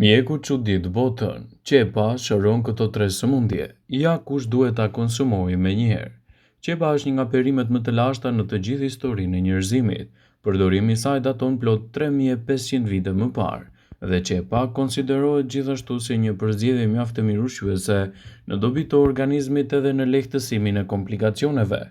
Mjeku çudit botën, Qepa shëron këto tre sëmundje, ja kush duhet ta konsumojë menjëherë. Qepa është një nga perimet më të lashta në të gjithë historinë e njerëzimit. Përdorimi i saj daton plot 3500 vite më parë dhe qepa konsiderohet gjithashtu si një përzgjedhje mjaft e mirë ushqyese në dobi të organizmit edhe në lehtësimin e komplikacioneve.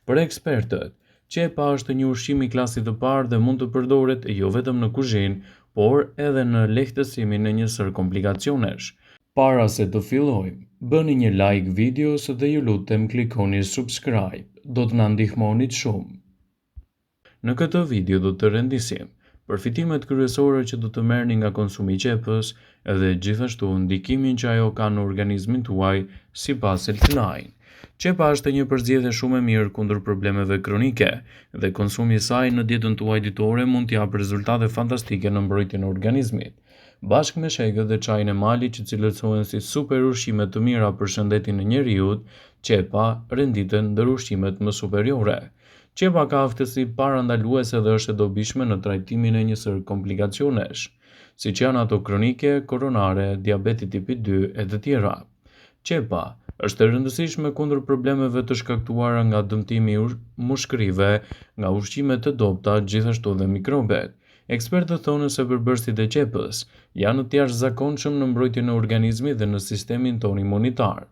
Për ekspertët, Qepa është një ushqim i klasit të parë dhe mund të përdoret jo vetëm në kuzhinë, por edhe në lehtësimin e një sërë komplikacionesh. Para se të fillojmë, bëni një like videos dhe ju lutem klikoni subscribe, do të na ndihmonit shumë. Në këtë video do të rendisim përfitimet kryesore që do të merrni nga konsumi i qepës dhe gjithashtu ndikimin që ajo ka në organizmin tuaj sipas Healthline. Qepa është një përzgjedhje shumë e mirë kundër problemeve kronike dhe konsumi i saj në dietën tuaj ditore mund të japë rezultate fantastike në mbrojtjen e organizmit. Bashkë me shegët dhe çajin e malit që cilësohen si super ushqime të mira për shëndetin e njeriut, qepa renditet ndër ushqimet më superiore. Qepa ka aftësi parandaluese dhe është e dobishme në trajtimin e një sërë komplikacionesh, siç janë ato kronike, koronare, diabeti tipit 2 e të tjera. Qepa është e rëndësishme kundër problemeve të shkaktuara nga dëmtimi i mushkërive, nga ushqime të dobëta, gjithashtu dhe mikrobet. Ekspertët thonë se përbërësit e qepës janë të jashtëzakonshëm në mbrojtjen e organizmit dhe në sistemin tonë imunitar.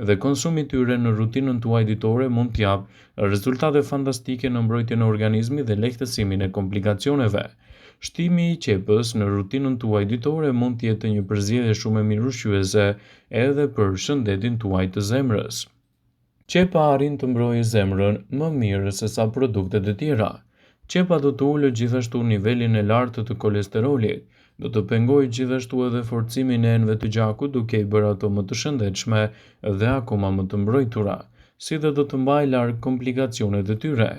Dhe konsumi i tyre në rutinën tuaj ditore mund të japë rezultate fantastike në mbrojtjen e organizmit dhe lehtësimin e komplikacioneve. Shtimi i qepës në rutinën tuaj ditore mund të jetë një përzgjedhje shumë e mirë ushqyese edhe për shëndetin tuaj të zemrës. Qepa arrin të mbrojë zemrën më mirë sesa produktet e tjera. Qepa do të ulë gjithashtu nivelin e lartë të kolesterolit, do të pengojë gjithashtu edhe forcimin e enëve të gjakut duke i bërë ato më të shëndetshme dhe akoma më të mbrojtura, si dhe do të mbajë larg komplikacionet e tyre.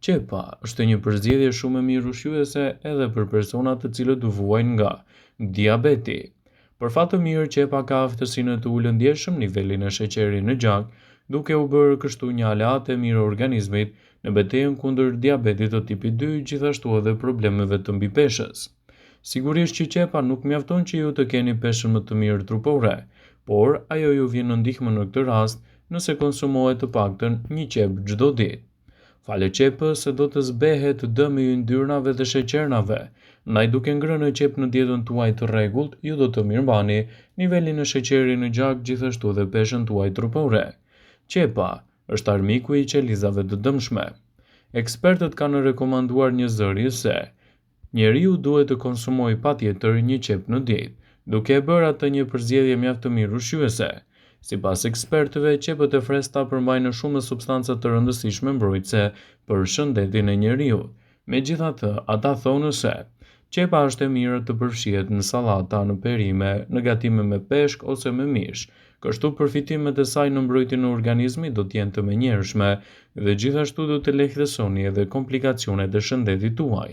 Qepa është një përzgjedhje shumë e mirë ushqyese edhe për personat të cilët vuajnë nga diabeti. Për fat të mirë, qepa ka aftësinë të ulë ndjeshëm nivelin e sheqerit në gjak, duke u bërë kështu një aleate e mirë e organizmit në betejën kundër diabetit të tipit 2, gjithashtu edhe problemeve të mbipeshës. Sigurisht që qepa nuk mjafton që ju të keni peshën më të mirë trupore, por ajo ju vjen në ndihmë në këtë rast nëse konsumohet të paktën një qepë çdo ditë. Falë qepës do të zbehet dëmi i yndyrnave dhe sheqernave, ndaj duke ngrënë qepë në dietën tuaj të rregullt, ju do të mirëmbani nivelin e sheqerit në gjak gjithashtu dhe peshën tuaj trupore. Qepa është armiku i qelizave të dëmshme. Ekspertët kanë rekomanduar njëzëri se Njeriu duhet të konsumojë patjetër një qepë në ditë, duke e bërë atë një përzgjedhje mjaft të mirë ushqyese. Sipas ekspertëve, qepët e freskëta përmbajnë shumë substanca të rëndësishme mbrojtëse për shëndetin e njeriut. Megjithatë, ata thonë se qepa është e mirë të përfshihet në sallata, në perime, në gatime me peshk ose me mish. Kështu përfitimet e saj në mbrojtjen e organizmit do të jenë të menjëhershme dhe gjithashtu do të lehtësoni edhe komplikacionet e shëndetit tuaj.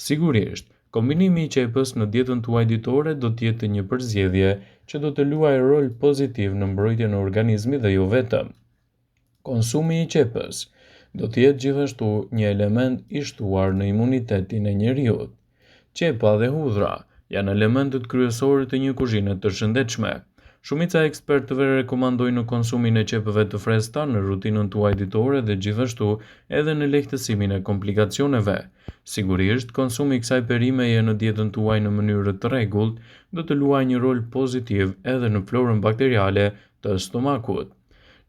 Sigurisht, kombinimi i qepës në dietën tuaj ditore do të jetë një përzgjedhje që do të luajë rol pozitiv në mbrojtjen e organizmit dhe jo vetëm. Konsumi i qepës do të jetë gjithashtu një element i shtuar në imunitetin e njeriut. Qepa dhe hudhra janë elementët kryesorë të një kuzhine të shëndetshme. Shumica e ekspertëve rekomandojnë konsumin e qepëve të freskëta në rutinën tuaj ditore dhe gjithashtu edhe në lehtësimin e komplikacioneve. Sigurisht, konsumi i kësaj perimeje në dietën tuaj në mënyrë të rregullt do të luajë një rol pozitiv edhe në florën bakteriale të stomakut.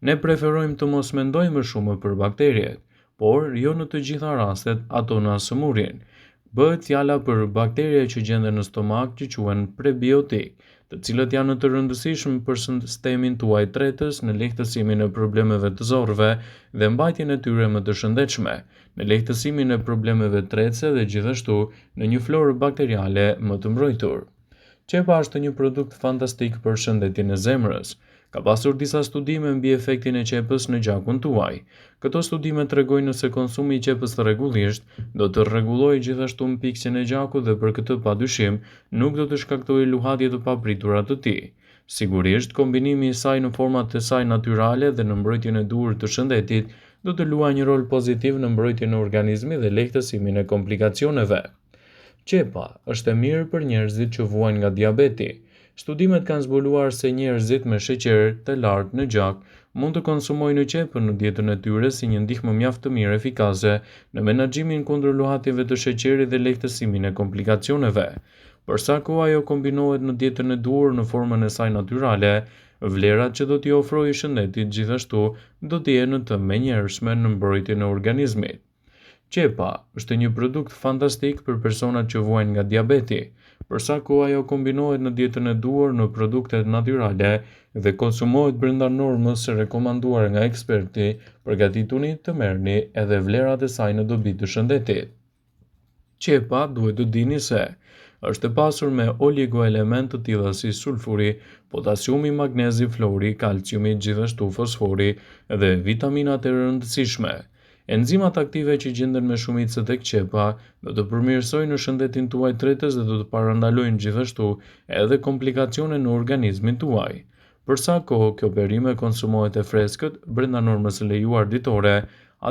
Ne preferojmë të mos mendojmë shumë për bakteriet, por jo në të gjitha rastet ato na sëmurin. Bëhet fjala për bakterie që gjenden në stomak që quhen prebiotik, të cilët janë të rëndësishëm për sistemin tuaj tretës në lehtësimin e problemeve të zorrëve dhe mbajtjen e tyre më të shëndetshme, në lehtësimin e problemeve tretëse dhe gjithashtu në një florë bakteriale më të mbrojtur. Qepa është një produkt fantastik për shëndetin e zemrës. Ka pasur disa studime mbi efektin e qepës në gjakun tuaj. Këto studime tregojnë se konsumi i qepës rregullisht do të rregullojë gjithashtu mpiksjen e gjakut dhe për këtë padyshim nuk do të shkaktojë luhatje të papritura të tij. Sigurisht, kombinimi i saj në format e saj natyrale dhe në mbrojtjen e duhur të shëndetit do të luajë një rol pozitiv në mbrojtjen e organizmit dhe lehtësimin e komplikacioneve. Qepa është e mirë për njerëzit që vuajnë nga diabeti. Studimet kanë zbuluar se njerëzit me sheqer të lartë në gjak mund të konsumojnë qepën në dietën e tyre si një ndihmë mjaft të mirë efikase në menaxhimin kundër luhatjeve të sheqerit dhe lehtësimin e komplikacioneve. Për sa kohë ajo kombinohet në dietën e duhur në formën e saj natyrale, vlerat që do t'i ofrojë shëndetit gjithashtu do të jenë të menjëhershme në mbrojtjen e organizmit. Qepa është një produkt fantastik për personat që vuajnë nga diabeti. Për sa kohë ajo kombinohet në dietën e duhur në produktet natyrale dhe konsumohet brenda normës së rekomanduar nga eksperti, përgatituni të merrni edhe vlerat e saj në dobi të shëndetit. Qepa duhet të dini se është e pasur me oligoelementë të tilla si sulfuri, potasiumi, magnezi, flori, kalciumi, gjithashtu fosfori dhe vitaminat e rëndësishme. Enzimat aktive që gjenden me shumicë tek qepa do të përmirësojnë shëndetin tuaj tretës dhe do të parandalojnë gjithashtu edhe komplikacione në organizmin tuaj. Për sa kohë kjo perime konsumohet e freskët, brenda normës së lejuar ditore,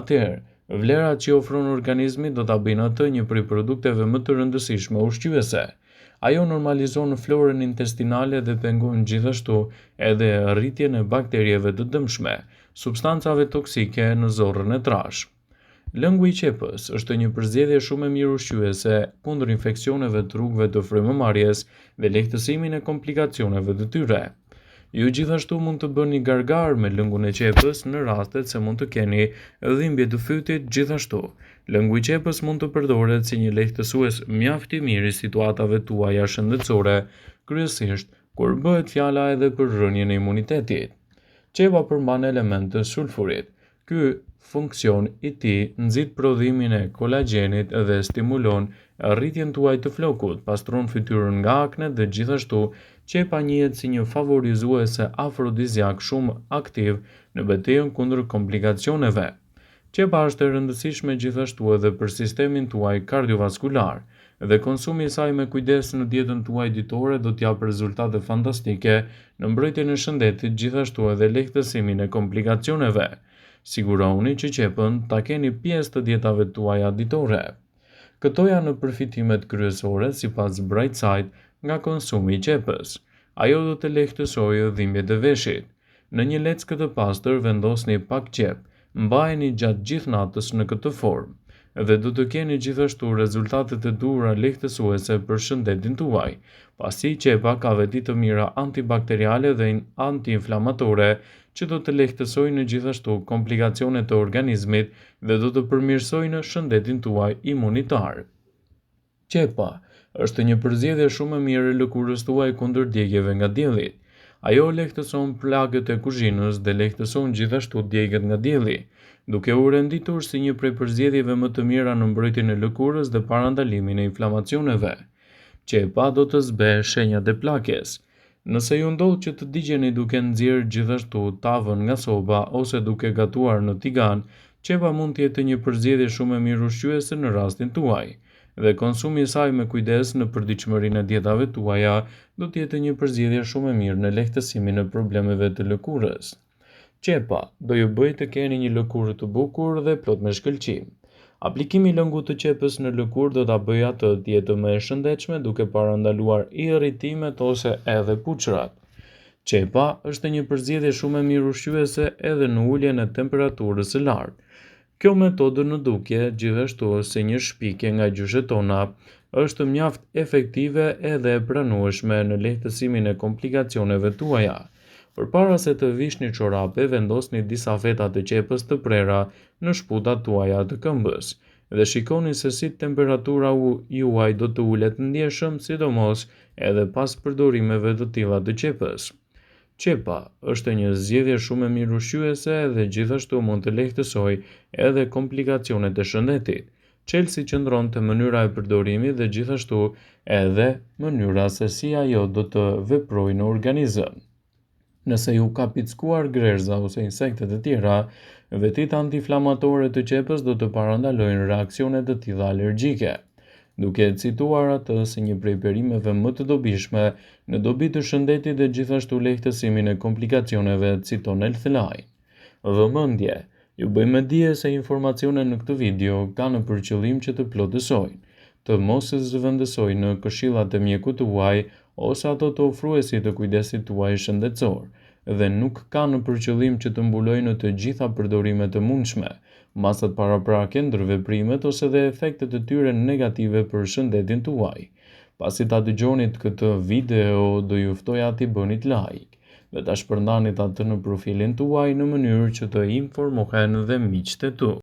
atëherë vlerat që ofron organizmi do ta bëjnë atë një prej produkteve më të rëndësishme ushqyese. Ajo normalizon florën intestinale dhe pengon gjithashtu edhe rritjen e bakterieve të dëmshme, substancave toksike në zorrën e trashë. Lëngu i qepës është një përzgjedhje shumë e mirë ushqyese kundër infeksioneve të rrugëve të frymëmarrjes dhe lehtësimin e komplikacioneve të tyre. Ju gjithashtu mund të bëni gargarë me lëngun e qepës në rastet se mund të keni dhimbje të fytit gjithashtu. Lëngu i qepës mund të përdoret si një lehtësues mjaft i mirë i situatave tuaja shëndetësore, kryesisht kur bëhet fjala edhe për rënien e imunitetit. Qepa përmban elementë të sulfurit. Ky funksion i tij nxit prodhimin e kolagjenit dhe stimulon rritjen tuaj të flokut, pastron fytyrën nga aknet dhe gjithashtu qepa njihet si një favorizuese afrodiziak shumë aktiv në betejën kundër komplikacioneve. Qepa është e rëndësishme gjithashtu edhe për sistemin tuaj kardiovaskular dhe konsumi i saj me kujdes në dietën tuaj ditore do të japë rezultate fantastike në mbrojtjen e shëndetit gjithashtu edhe lehtësimin e komplikacioneve. Sigurohuni që qepën ta keni pjesë të dietave tuaja ditore. Këto janë përfitimet kryesore sipas Brightside nga konsumi i qepës. Ajo do të lehtësojë dhimbjet e veshit. Në një leckë të pastër vendosni pak qepë, mbajeni gjatë gjithë natës në këtë formë dhe do të keni gjithashtu rezultatet e duhura lehtësuese për shëndetin tuaj, pasi qepa ka veti të mira antibakteriale dhe antiinflamatore që do të lehtësojnë gjithashtu komplikacionet e organizmit dhe do të përmirësojnë shëndetin tuaj imunitar. Qepa është një përzgjedhje shumë e mirë e lëkurës tuaj kundër djegieve nga dielli. Ajo lehtëson plagët e kuzhinës dhe lehtëson gjithashtu djegiet nga dielli, duke u renditur si një prej përzgjedhjeve më të mira në mbrojtjen e lëkurës dhe parandalimin e inflamacioneve. Qepa do të zbehë shenjat e plakjes. Nëse ju ndodh që të digjeni duke nxjerrë gjithashtu tavën nga soba ose duke gatuar në tigan, qepa mund të jetë një përzgjedhje shumë e mirë ushqyese në rastin tuaj. Dhe konsumi i saj me kujdes në përditshmërinë e dietave tuaja do të jetë një përzgjedhje shumë e mirë në lehtësimin e problemeve të lëkurës. Qepa do ju bëjë të keni një lëkurë të bukur dhe plot me shkëlqim. Aplikimi i lëngut të qepës në lëkurë do ta bëjë atë të jetë më e shëndetshme duke parandaluar irritimet ose edhe puçrrat. Qepa është një përzgjedhje shumë e mirë ushqyese edhe në uljen e temperaturës së lartë. Kjo metodë në dukje, gjithashtu si një shpikje nga gjyshet tona, është mjaft efektive edhe e pranueshme në lehtësimin e komplikacioneve tuaja. Përpara se të vishni çorape, vendosni disa feta të qepës të prera në shputat tuaja të këmbës dhe shikoni se si temperatura juaj do të ulet ndjeshëm, sidomos edhe pas përdorimeve të tilla të qepës. Qepa është një zgjedhje shumë e mirë ushqyese dhe gjithashtu mund të lehtësojë edhe komplikacionet e shëndetit. Çelësi qëndron te mënyra e përdorimit dhe gjithashtu edhe mënyra se si ajo do të veprojë në organizëm. Nëse ju ka pickuar grerëza ose insekte të tjera, vetitë antiinflamatore të qepës do të parandalojnë reaksione të tilla alergjike. Duke e cituar atë si një prej perimeve më të dobishme në dobi të shëndetit dhe gjithashtu lehtësimin e komplikacioneve, citon Healthline. Vëmendje! Ju bëj me dije se informacionet në këtë video kanë për qëllim që të plotësojnë, të mos zëvendësojnë këshillat e mjekut tuaj. ose ato të ofruesit të kujdesit tuaj shëndetësor dhe nuk kanë për qëllim që të mbulojnë të gjitha përdorimet e mundshme, masat paraprake, ndërveprimet ose dhe efektet e tyre negative për shëndetin tuaj. Pasi ta dëgjonit këtë video, do ju ftoja t'i bënit like dhe ta shpërndanit atë në profilin tuaj në mënyrë që të informohen dhe miqtë e tu.